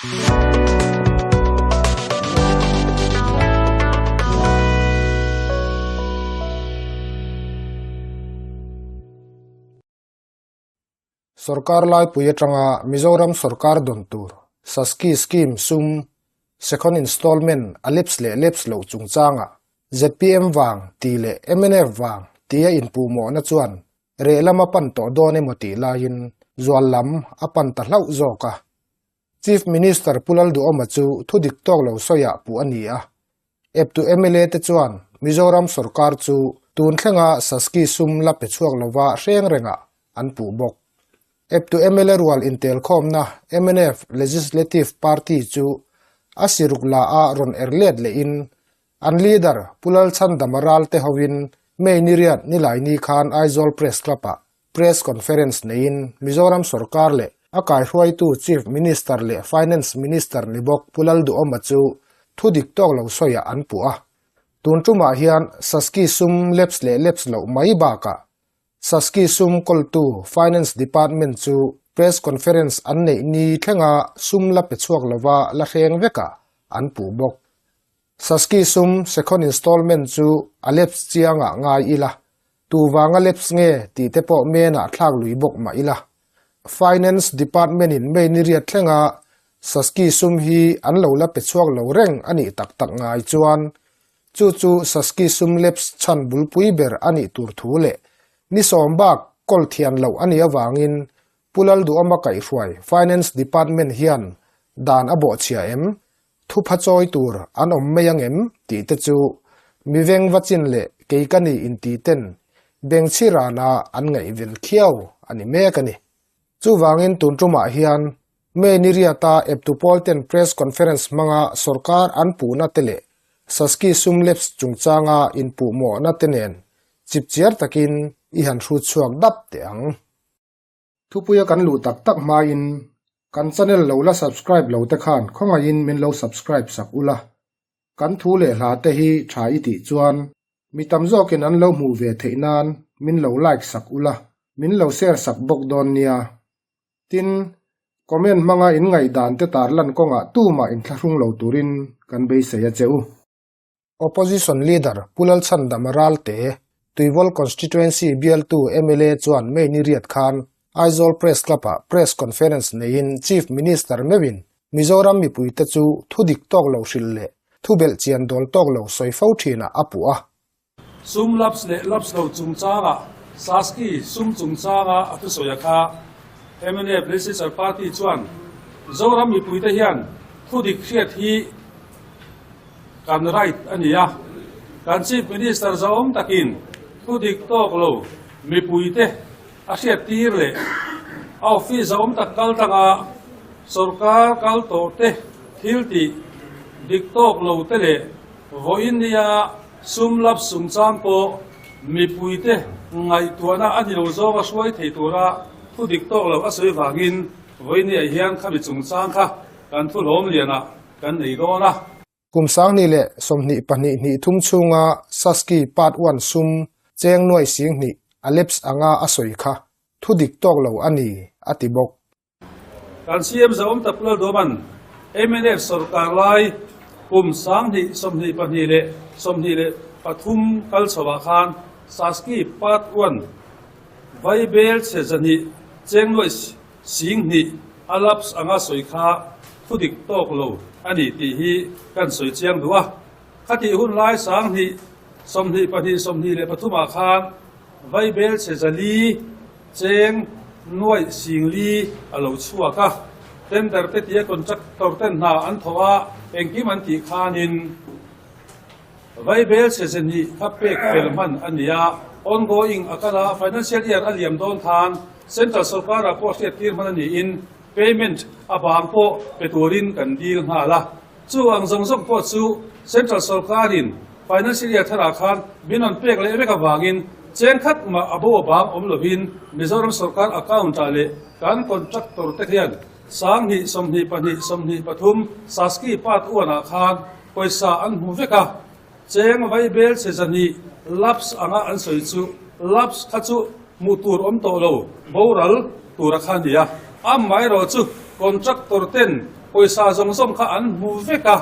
Sorkar laipui atanga Mizoram sorkar dawn tur Saski Scheme sum Second Installment a lapse leh lapse loh chungchangah zpm vang tih leh mnf vang tia inpuhmawhna chuan reh lam a pan tawh dawn emaw tih laiin zual lam a pan ta hlauh zawk a. Chief Minister Pu Lalduhawma chu thu dik tawk lo sawiah puh a ni a. Eptu mla te chuan Mizoram sorkar chu tun thlenga Saski sum la pe chhuak lova hreng rengah an puh bawk. Eptu mla rual intelkhawmna mnf Legislative Party chu a siruk la a rawn er let lehin an leader Pu Lalchhandama Ralte hovin May ni riat Nilaini khan Aizawl Press Club-ah Press Conference neiin Mizoram sorkar leh a kaihruaitu Chief Minister leh Finance Minister ni bawk Pu Lalduhawma chu thu dik tawk lo sawiah an puh a. Tun tumah hian Saski sum lapse leh lapse loh mai bakah Saski sum kawltu Finance Department chu Press Conference an neih ni thlenga sum la pe chhuak lova la hreng vekah an puh bawk. Saski sum second installment chu a lapse chiangah ngai ila, tu vanga lapse nge tih te pawh menah thlak lui bawk mah ila. Finance Department in May ni riat thlenga Saski sum hi an lo la pe chhuak lo reng a nih tak tak ngai chuan chu chu Saski sum lapse chhan bulpui ber a nih tur thu leh ni sawm bak kawl thian loh a nih avangin Pu Lalduhawma kaihhruai Finance Department hian dan a bawhchhia em? Thupha chawi tur an awm mai ang em tih te chu mi veng va chin leh kei ka ni inti ten bengchhi rana an ngaihven khiau a ni mek a ni. Chuvangin tun tumah hian May ni riata eptu pawl ten press conference hmanga sorkar an puhna te leh Saski sum lapse chungchanga inpuhmawhna te nen chipchiar takin i han hrut chhuak dap teh ang. Thupuia kan luh tak tak hmain kan channel lo la subscribe lo te khan khawngaihin min lo subscribe sak ula. Kan thu leh hla te hi tha i tih chuan mi tam zawkin an lo hmuh ve theih nan min lo like sak ula, min lo share sak bawk dawn nia. Tin, comment hmanga in ngaihdan te tarlan kawngah tumah inthlahrung lo turin kan beisei a che u. Opposition Leader Pu Lalchhandama Ralte, Tuivawl Constituency bialtu mla chuan May ni riat khan Aizawl Press Club-ah Press Conference neiin Chief Minister meuhin Mizoram mipuite chu thu dik tawk lo hrilh leh thu belh chian dawl tawk lo sawi fo thinah a puh a. Sum lapse leh lapse lo chungchangah Saski sum chungchanga a thusawi a kha. Mnf Legislature Party chuan Zoram mipuite hian thu dik hriat hi Kan right a ni a, kan Chief Minister zahawm takin thu dik tawk lo mipuite a hriattir leh a office zahawm tak kal tanga sorkar kal tawh te thil tih dik tawk lo te leh vawiin nia sum lap sumchang pawh mipuite ngaihtuahna a ni lo zawnga hruai thei tura thu dik tawk lo a sawi vangin vawiin niah hian khami chungchang kha kan thu hlawm lianah kan nei dawn a. Kum 20 leh 22 hnih thum chhunga Saski Part One sum cheng nuai sing hnih a lapse anga a sawi kha thu dik tawk lo a ni, a ti bawk. Kan CM Zahawm Tapulal Dawman mnf sorkar lai kum 20 22 leh 23 kal chhoah khan Saski Part One Vaibel chhe zahnih cheng nuai Sing hnih a lapse anga sawi kha thu dik tawk lo a ni tih hi kan sawi chiang duh a. Khatih hun lai 20 22 23 ah khan Vaibel chhe zali cheng nuaih sing li a lo chhuak a. Tender te tia contractor ten hna an thawh a, engkim an tih khanin Vaibel chhe zahnih kha pek fel hman a ni a. Ongoing a kal a, financial year a liam dawn khan Central sorkarah pawh hriattir hman a niin payment a bang pawh pe turin kan dil nghal a. Chu ang zawng zawng pawh chu Central sorkarin financial year tharah khan min rawn pek leh vek avangin cheng khat mah a bo a bang awm lovin Mizoram sorkar account-ah leh kan contractor te hian 20 22 23 Saski part uanah khan pawisa an hmu vek a. Cheng vaibel che zahnih lapse anga an sawi chu lapse kha chu hmuh tur awm tawh lo, boral tura kha a ni a. Amaherawh chu Contractor ten pawisa zawng zawng kha an hmu vek a,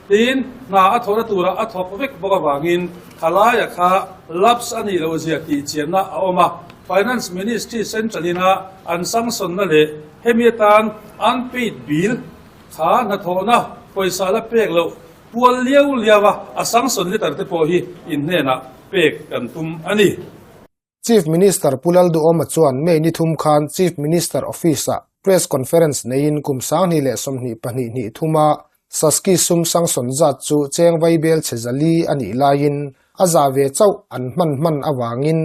tin hna a thawhna turah a thawk vek bawk avangin khalaia kha lapse a nih loh zia tih chianna a awm a. Finance Ministry Central ina an sanction-na leh hemi atan unpaid bill kha hnathawhna pawisa la pek loh pual liau liau a, a sanction letter te pawh hi in hnenah pek kan tum a ni. Chief Minister Pu Lalduhawma chuan May ni thum khan Chief Minister Office-ah Press Conference neiin kum 2022 hnih thuma Saski sum sanction zat chu cheng vaibel chhe zali a nih laiin a zah ve chauh an hman hman avangin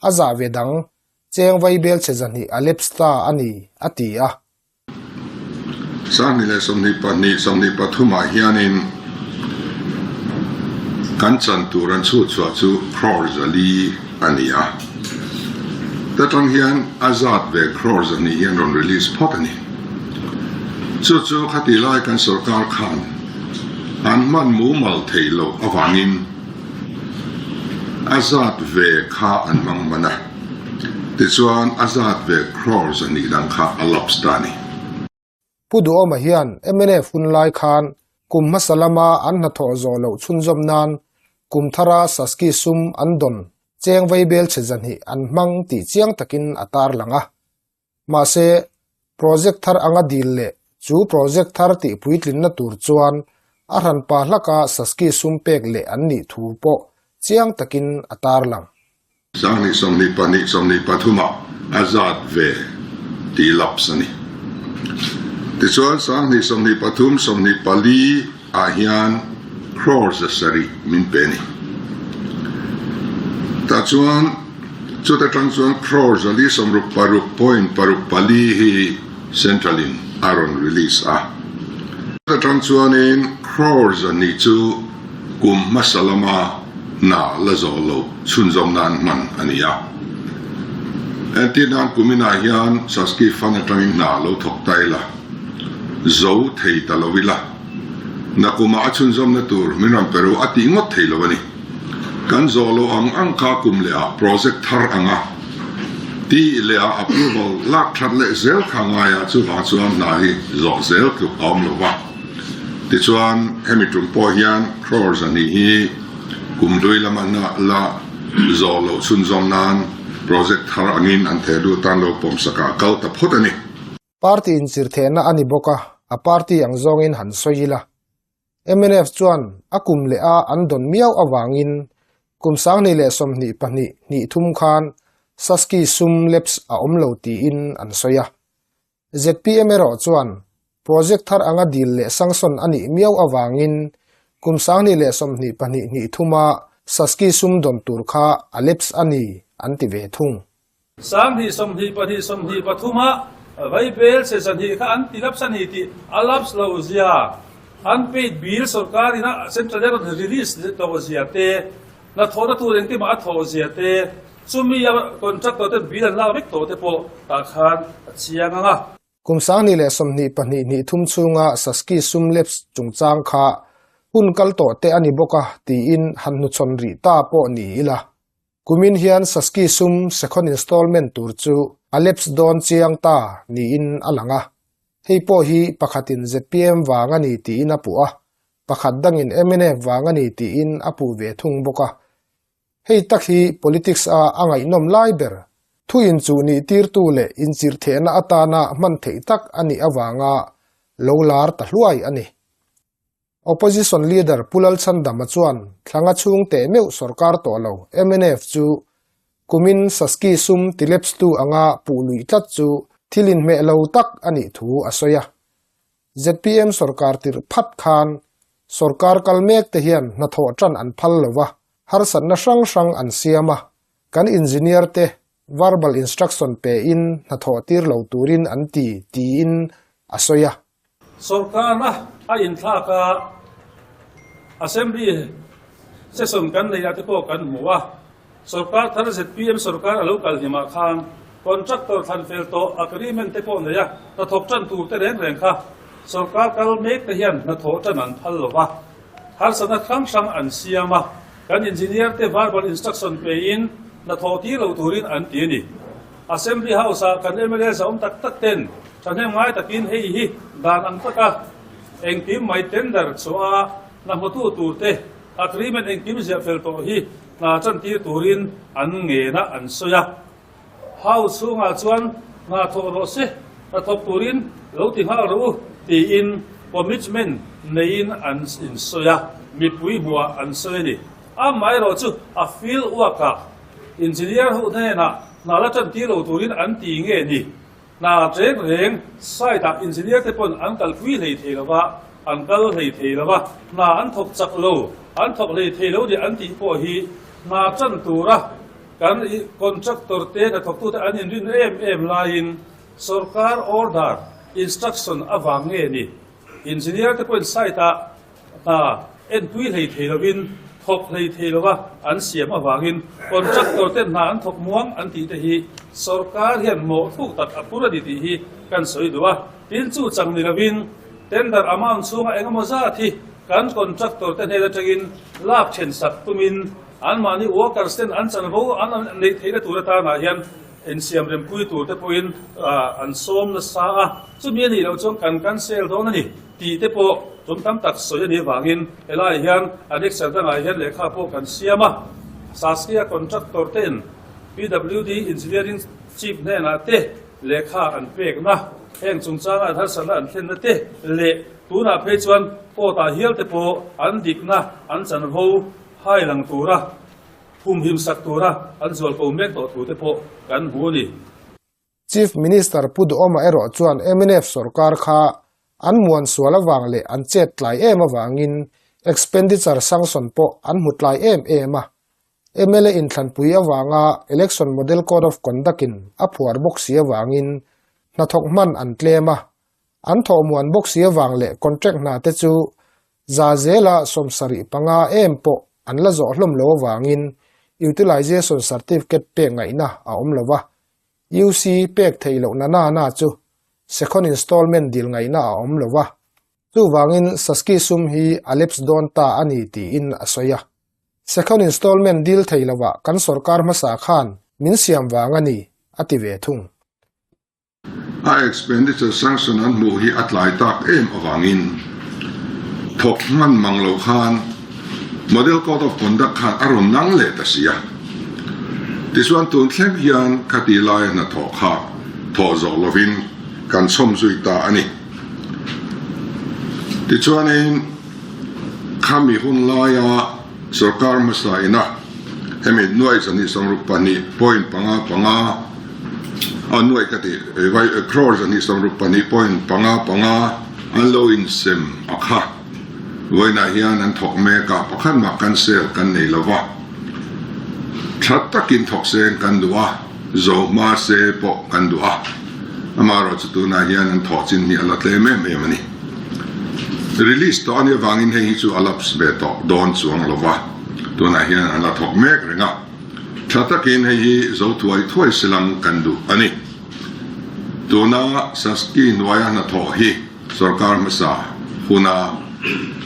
a zah ve dang cheng vaibel chhe 200 a lapse ta a ni, a ti a. 2022, 23 ah hianin kan chan tur an chhut chhuah chu crore 400 a ni a. Ta tang hian a zat ve crore 200 hian rawn release phawt a ni. Chu chu khati lai kan sorkar khan an hman mumal theih loh avangin a zat ve kha an hmang hman a. Tichuan a zat ve crore 200 dang kha a lapse ta a ni. Pu Duhawma hian mnf hun lai khan kum hmasa lama an hnathawh zawh loh chhunzawm nan kum thara Saski sum an dawn cheng vaibel chhe 200 an hmang tih chiang takin a tarlang a. Mahse, project thar anga dil leh chu project thar tih puitlinna tur chuan a hranpa hlaka Saski sum pek leh an nih thu pawh chiang takin a tarlang. 2022, 23 ah a zat ve tih lapse a ni. Tichuan, 2023, 24 ah hian crore 700 min pe a ni. Tah chuan chuta tang chuan crore 466.64 hi Central in a rawn release a. Chuta tang chuanin crore 200 chu kum hmasa lama hna la zawh loh chhunzawm nan hman a ni a. Entir nan kuminah hian Saski Fund atangin hna lo thawk ta ila, zo thei ta lo ila, nakumah a chhunzawmna tur min rawn pe ru a tih ngawt thei lo a ni. Kan zawh loh ang ang kha kum lehah project thar anga tih lehah approval lak that leh zel kha ngaia chuvang chuan hna hi zawh zel tluk a awm lo va. Tichuan hemi tum pawh hian crore 200 hi kum hlui lama hna la zawh loh chhunzawm nan project thar angin an theh lut tan lo pawmsak ah kal ta phawt a ni. Party inchirthehna a ni bawk a, a party ang zawngin han sawi ila. Mnf chuan a kum leh a an dawn miau avangin kum 2022 hnih thum khan Saski sum lapse a awm lo tiin an sawi a. Zpm erawh chuan project thar anga dil leh sanction a nih miau avangin kum 2022 hnih thuma Saski sum dawn tur kha a lapse a ni an ti ve thung. 2022, 23 ah vaibel che 200 kha an ti lapse a ni tih a lapse lo zia, unpaid bill sorkar in a central a rawn release lo zia te, hnathawhna tur engkim ah a thawh zia te, chumi a contractor ten bill an lak vek tawh te pawh tah khan a chiang ang a. Kum 2022 hnih thum chhunga Saski sum lapse chungchang kha hun kal tawh te a ni bawk a tiin han hnuchhawn rih ta pawh ni ila. Kumin hian Saski sum second installment tur chu a lapse dawn chiang ta niin a lang a. Hei pawh hi pakhatin zpm vang a ni tiin a puh a, pakhat dangin mnf vang a ni tiin a puh ve thung bawk a. Hei tak hi politics a a ngaihnawm lai ber, thu inchuh nih tirtu leh inchirhthehna atana hman theih tak a nih avanga lo lar ta hluai a ni. Opposition Leader Pu Lalchhandama chuan thlanga chhung teh meuh sorkar tawh lo mnf chu kumin Saski sum tilepstu anga puh luih tlat chu thil inhmeh lo tak a nih thu a sawi a. Zpm sorkar tirh phat khan sorkar kal mek te hian hnathawh tan an phal lo va, harsatna hrang hrang an siam a, kan engineer te verbal instruction pe in hnathawh tir lo turin an ti tiin a sawi a. Sorkarna a inthlak a, Assembly session kan neih ah te pawh kan hmu a, sorkar thar zpm sorkar a lo kal hlimah khan contractor thlan fel tawh agreement te pawh nei a, hnathawk tan tur te reng reng kha sorkar kal mek te hian hnathawh tan an phal lo va, harsatna hrang hrang an siam a, kan engineer te verbal instruction pe in hnathawh tir lo turin an ti a ni. Assembly House ah kan mla zahawm tak tak ten. Thahnem ngai takin hei hi dan ang taka engkim mai tender chhuah a hna hmutu turte agreement engkim ziah fel tawh hi hna chantir turin an ngen a an sawi a. House chhungah chuan hna thawh rawh se, hna thawk turin lo ti nghal rawh u tiin commitment neiin an insawi a, mipui hmuhah an sawi a ni. Amaherawh chu a field work-ah engineer ho hnenah hna la tan tir lo turin an ti nge ni? Hna reng reng site-ah engineer te pawn an kalpui hlei thei lo va, an kal hlei thei lo va, hna an thawk chak lo, an thawk hlei thei lo nih an tih pawh hi hna tan tura Kan contractor te hnathawktute an inrin em em laiin sorkar order, instruction avang nge ni? Engineer te pawhin site ah hna enpui hlei thei lovin thawk hlei thei lova an siam avangin contractor ten hna an thawk muang an tih te hi sorkar hian mawhthuk tak a phur a ni tih hi kan sawi duh a. Tin chu chang ni lovin tender amount chhunga engemaw zat hi kan contractor te hnen atangin lak then sak tumin Anmahni workers ten an chanvo an neih theihna tur atanah hian insiam rempui tur te pawhin an sawm nasa a, chumi a nih loh chuan kan cancel dawn a ni tih te pawh tum tam tak sawi a nih avangin helaiah hian annexure dangah hian lehkha pawh kan siam a, Saskia contractor ten PWD engineering chief hnenah te lehkha an pekna, heng chungchanga an harsatna an thlenna te leh tunah phei chuan court ah hial te pawh an dikna an chanvo Hai lang tura humhim sak tura an zual ko mek tawh thu te pawh kan hmu a ni. Chief Minister Pu Duhoma erawh chuan mnf sorkar kha an muan sual avang leh an chet tlai em avangin expenditure sanction pawh an hmu tlai em em a. Mla inthlanpui avanga Election Model Code of Conduct in a phuar bawk si avangin hnathawk hman an tlem a, an thawh muan bawk si avang leh contract hna te chu Za zela 75 em pawh an la zawh hlawm lo avangin Utilization Certificate pek ngaihna a awm lo va, UC pek theih loh na na na chu Second Installment dil ngaihna a awm lo va, chuvangin Saski sum hi a lapse dawn ta a ni tiin a sawi a. Second Installment dil thei lovah kan sorkar hmasa khan min siam vang a ni, a ti ve thung. A expenditure sanction an hmuh hi a tlai tak em avangin thawk hman mang lo khan Model Code of Conduct khan a rawn nang leh ta si a. Tichuan tun thleng hian khati laia hnathawh kha thawh zawh lovin kan chhawm zui ta a ni. Tichuanin khami hun laia sorkar hmasa ina hemi nuai zahnih sawmruk pahnih point panga panga a nuai ka ti vai crore 262 point panga panga an lo insem a kha vawiinah hian an thawk mek a pakhat mah cancel kan nei lo va tha takin thawk seng kan duh a zo hma se pawh kan duh a amaherawh chu tunah hian an thawh chin hi a la tlem em em a ni release tawh a nih avangin hei hi chu a lapse ve tawh dawn chuang lo va tunah hian an la thawk mek reng a. Tha takin hei hi zo thuai thuai silang kan duh a ni. Tuna Saski hnuaia hnathawh hi sorkar hmasa huna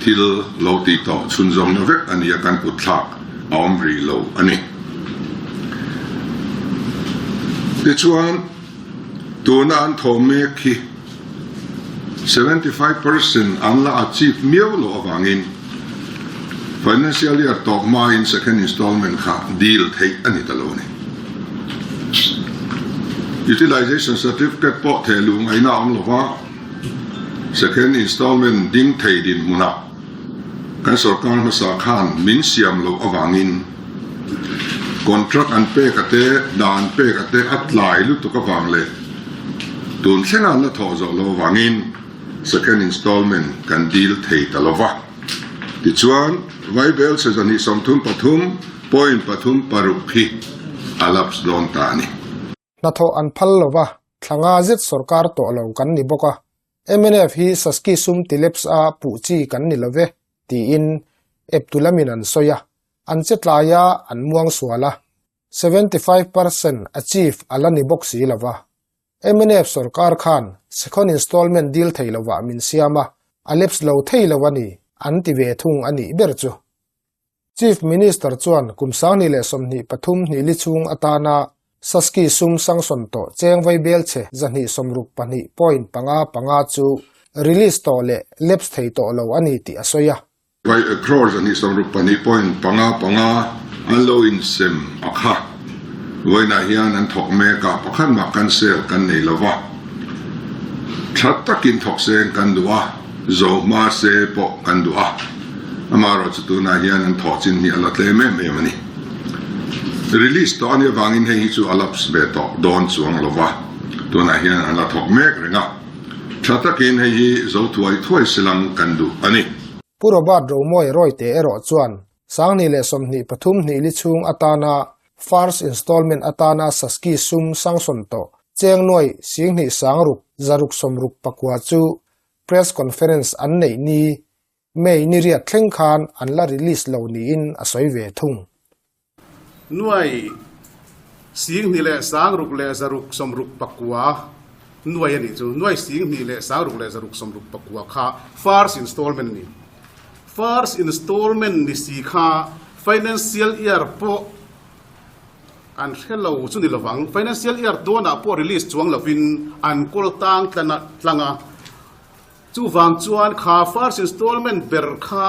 thil lo tih tawh chhunzawmna vek a ni a, kan kutthlak a awm rih lo a ni. Tichuan, tuna an thawh mek hi 75% an la achieve miau loh avangin financial year tawp hmain second installment kha deal theih a ni ta lo a ni. Utilization certificate pawh theh luh ngaihna a awm lo va, second installment ding thei dinhmunah kan sorkar hmasa khan min siam loh avangin contract an pek a te, hna an pek a te a tlai lutuk avang leh Tun thlenga an la thawh zawh lo avangin second installment kan dil thei ta lo va. Tichuan, Vaibel chhe 233.36 hi a lapse dawn ta a ni. Hnathawh an phal lo va, thla nga zet sorkar tawh lo kan ni bawk a, mnf hi Saski sum ti lapse a puh chi kan ni lo ve, tiin eptu lamin an sawi a, an che tlai a, an muang sual a. 75 percent achieve a la ni bawk si lo va. Mnf sorkar khan second installment dil thei lovah min siam a, a lapse lo thei lo a ni, an ti ve thung a nih ber chu. Chief Minister chuan kum 2023 hnih li chhung atana Saski sum sanction tawh cheng vaibel chhe 262.55 chu release tawh leh lapse thei tawh lo a ni tih a sawi a. Vai crore 262.55 an lo insem a kha. Vawiinah hian an thawk mek a, pakhat mah cancel kan nei lo va. Tha takin thawk seng kan duh a, zo hma se pawh kan duh a. Amaherawhchu tunah hian an thawh chin hi a la tlem em em a ni. Release tawh a nih avangin hei hi chu a lapse ve tawh dawn chuang lo va, tunah hian an la thawk mek reng a. Tha takin hei hi zo thuai thuai silang kan duh a ni. Pu Robert Romawi Rawite erawh chuan 2023 hnih li chhung atana first installment atana Saski sum sanction tawh cheng nuai 26 669 chu press conference an neih ni May ni riat thleng khan an la release lo niin a sawi ve thung. Nuai 2669 nuai a nih chu. Nuai 2669 kha first installment a ni. First installment ni si kha financial year pawh an hre lo chu ni lovang. Financial year dawnah pawh release chuang lovin an kawl tang tlang a. Chuvang chuan kha first installment ber kha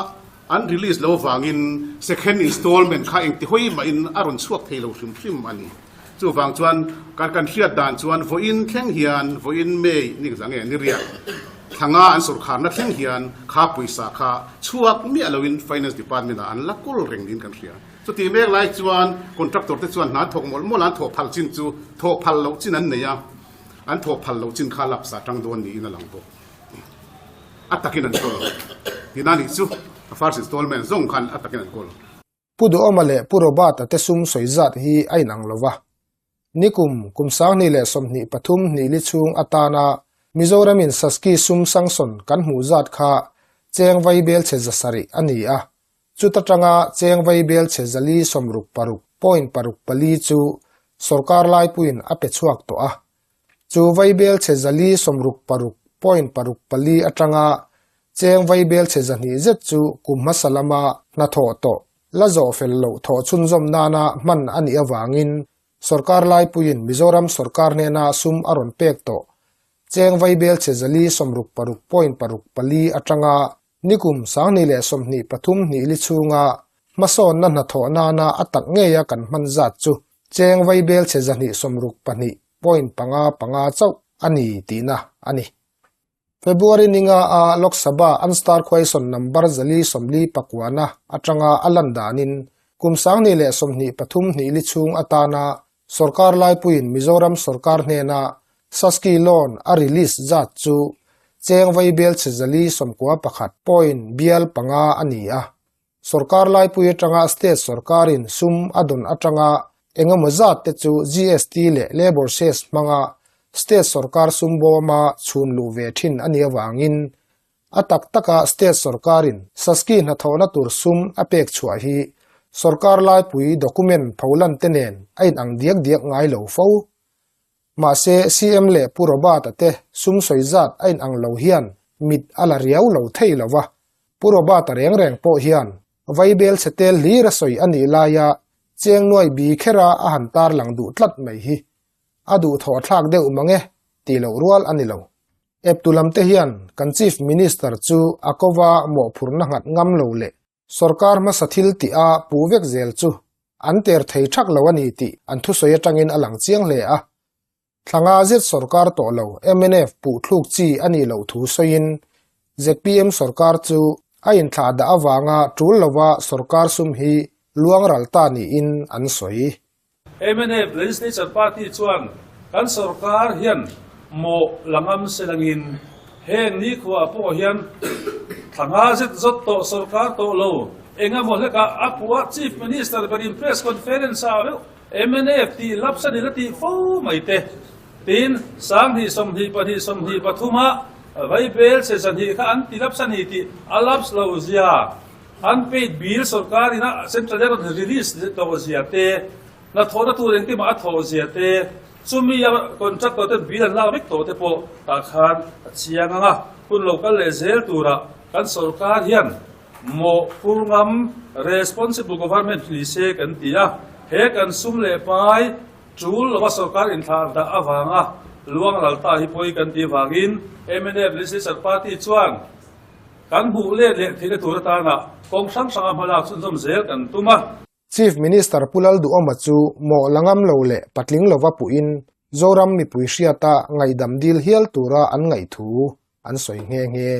an release lo avangin second installment kha engti hawi mahin a rawn chhuak thei lo hrim hrim a ni. Chuvang chuan kan kan hriat dan chuan vawiin thleng hian vawiin May ni ka nge ni riak thlanga an sawrkharna thleng hian kha pawisa kha chhuak miah loin Finance Department ah an la kawl reng niin kan hria. Chutih mek lai chuan contractor te chuan hna thawk mawlh mawlh a, an thawh phal chin chu thawh phal loh chin an nei a. An thawh phal loh chin kha lapse a tang dawn niin a lang bawk. A takin an kawl. Tina nih chu a first installment zawng khan a takin an kawl. Pu Duhawma leh Pu Robert-a te sum sawi zat hi a inang lo va. Nikum, kum 2023 hnih li chhung atana Mizoramin Saski sum sanction kan hmuh zat kha cheng vaibel chhe 700 a ni a. Chuta tanga cheng vaibel chhe 466.64 chu sorkar laipuiin a pe chhuak tawh a. Chu vaibel chhe 466.64 atanga cheng vaibel chhe 200 zet chu kum hmasa lama hnathawh tawh la zawh fel loh thawh chhunzawm nana hman a nih avangin sorkar laipuiin Mizoram sorkar hnena sum a rawn pek tawh cheng vaibel chhe 466.64 atanga Nikum 2023 hnih li chhunga hmasawnna hnathawh nana a tak ngeia kan hman zat chu cheng vaibel chhe 262.55 chauh a ni tihna a ni. February ninga a Lok Sabha Unstar Question number 449 atanga a lan danin kum 2023 hnih li chhung atana Sorkar laipuiin Mizoram sorkar hnena Saski loan a release zat chu cheng vaibel chhe 491.5 a ni a. Sorkar laipui atanga state sorkarin sum a dawn atanga engemaw zat te chu GST leh labour cess hmanga state sorkar sum bawma chhun luh ve thin a nih avangin A tak taka state sorkarin Saski hnathawhna tur sum a pek chhuah hi sorkar laipui document pholan te nen a inang diak diak ngai lo fo. Mahse CM leh Pu Robert-a te sum sawi zat a inang lo hian mit a la riau lo thei lo va. Pu Robert-a reng reng pawh hian vaibel chhe tel hlir a sawi a nih laia cheng nuai bi khera a han tarlang duh tlat mai hi a duhthawh thlak deuh mang e tih loh rual a ni lo. Eptu lam te hian kan Chief Minister chu a kova mawhphurhna nghat ngam lo leh sorkar hmasa thil tih a puh vek zel chu an ter thei thak lo a ni tih an thusawi atangin a lang chiang hle a. Thlanga zet sorkar tawh lo mnf puh thluk chi a nih loh thu sawiin zpm sorkar chu a inthlah dah avanga tul lova sorkar sum hi luang ral ta niin an sawi. Mnf Legislature Party chuan kan sorkar hian mawh la ngam se langin heng nikhua pawh hian thla nga zet zawt tawh sorkar tawh lo engemaw hlekah a puah Chief Minister berin press conference ah reuh mnf tih lapse a ni la tih fo mai te tin 2022 23 ah vaibel chhe 200 kha an ti lapse a ni tih a lapse lo zia Unpaid bill sorkar in a central hian rawn release tawh zia te, hnathawhna tur engtin mah a thawh zia te, chumi a contractor ten bill an lak vek tawh te pawh tah khan a chiang ang a. Hun lo kal leh zel turah kan sorkar hian mawhphur ngam responsible government ni se kan ti a, he kan sum leh pai. Tul lova sorkar inthlah dah avanga luang ral ta hi pawi kan tih vangin mnf Legislature Party chuan kan hmuh let leh theihna tur atana kawng hrang hranga hmalak chhunzawm zel kan tum a. Chief Minister Pu Lalduhawma chu mawh la ngam lo leh patling lova puhin Zoram mipui hriata ngaihdam dil hial tura an ngaih thu an sawi nghe nghe.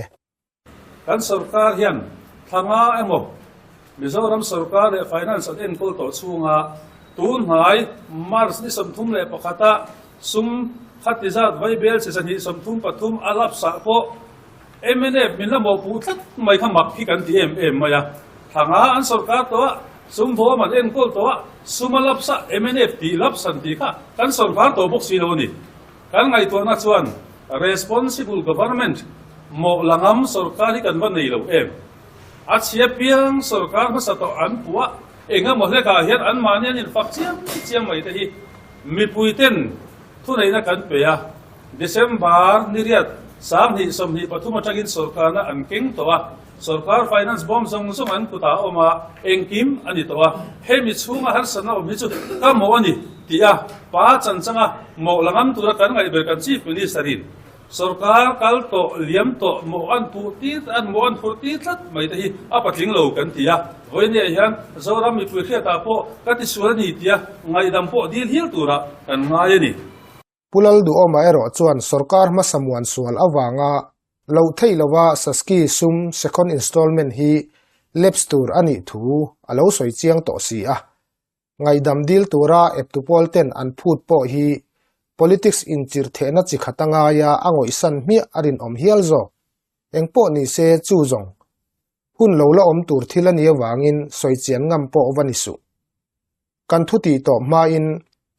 Kan sorkar hian thla nga emaw Mizoram sorkar leh finance an enkawl tawh chhunga tun hnai March ni 31 ah sum khati zat vaibel chi 233 a lapsah pawh mnf min la mawhpuh tlat mai kha mak hi kan ti em em mai a. Thla nga an sorkar tawh a, sum vawm an enkawl tawh a, sum a lapsah mnf tih laps an tih kha kan sorkar tawh bawk si lo a ni. Kan ngaihtuahna chuan responsible government mawh la ngam sorkar hi kan va nei lo em? A chhia piang sorkar hmasa tawh an puh a, engemaw hlekah hian anmahni an infak chiam chiam mai te hi mipuiten thuneihna kan pe a, December ni riat 2023 atangin sorkarna an keng tawh a, sorkar finance bawm zawng zawng an kutah a awm a, engkim a ni tawh a, hemi chhunga harsatna awm hi chu ka mawh a ni tih a pa chanchanga mawh la ngam tura kan ngaih ber kan Chief Minister in sorkar kal tawh liam tawh mawh an puh tir an mawh an phurh tir tlat mai te hi a patling lo kan ti a, vawinia hian Zoram mipui hriatah pawh ka tisual a ni tia ngaihdam pawh dil hial tura kan ngai a ni. Pu Lalduhawma erawh chuan sorkar hmasa muan sual avanga loh theih lova Saski sum second installment hi lapse tur a nih thu a lo sawi chiang tawh si a. Ngaihdam dil tura eptu pawl ten an phut pawh hi politics inchirhthehna chi khat a ngaia a ngawihsan hmiah a rinawm hial zawk. Engpawh ni se chu zawng hun lo la awm tur thil a nih avangin sawi chian ngam pawh va ni suh. Kan thu tih tawh hmain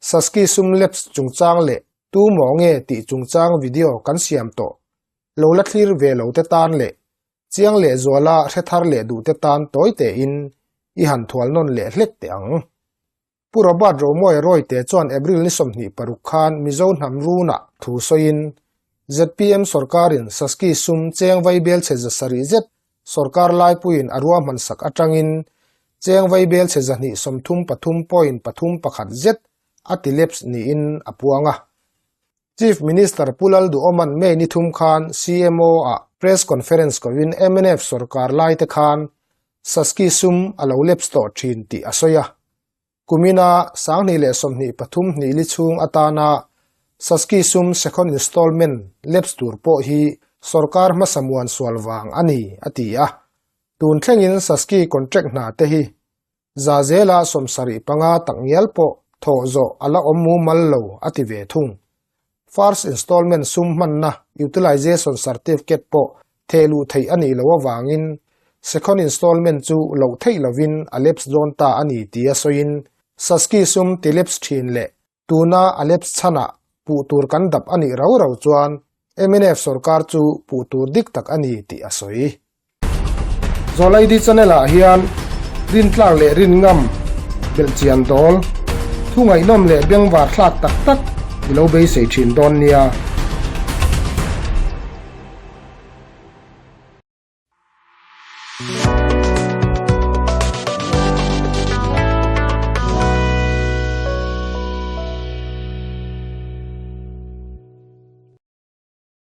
Saski sum lapse chungchang leh tu maw nge tih chungchang video kan siam tawh lo la thlir ve lo te tan leh chiang leh zuala hre thar leh duh te tan tawi tein i han thual nawn leh hlek teh ang. Pu Robert Romawia Rawite chuan April ni 26 khan Mizo hnam runah thu sawiin zpm sorkarin Saski sum cheng vaibel chhe 700 zet sorkar laipuiin a ruahman sak atangin cheng vaibel chhe 233.31 zet a ti lapse niin a puang a. Chief Minister Pu Lalduhawman May ni thum khan CMO ah press conference kovin mnf sorkar laite khan Saski sum a lo lapse tawh thin tih a sawi a. Kumina 2023 hnih li chhung atana Saski sum second installment lapse tur pawh hi sorkar hmasa muan sual vang a ni, a ti a. Tun thlengin Saski contract hna te hi za zela 75 tak ngial pawh thawh zawh a la awm mumal lo, a ti ve thung. First installment sum hmanna utilization certificate pawh theh luh theih a nih loh avangin second installment chu loh theih lovin a lapse dawn ta a ni tia sawiin Saski sum ti lapse thin leh tuna a lapse chhanah puh tur kan dap a nih rau rau chuan mnf sorkar chu puh tur dik tak a ni tih a sawi. Zawlaidi channel ah hian rintlak leh rinngam belhchian dawl thu ngaihnawm leh bengvar thlak tak tak i lo beisei thin dawn nia.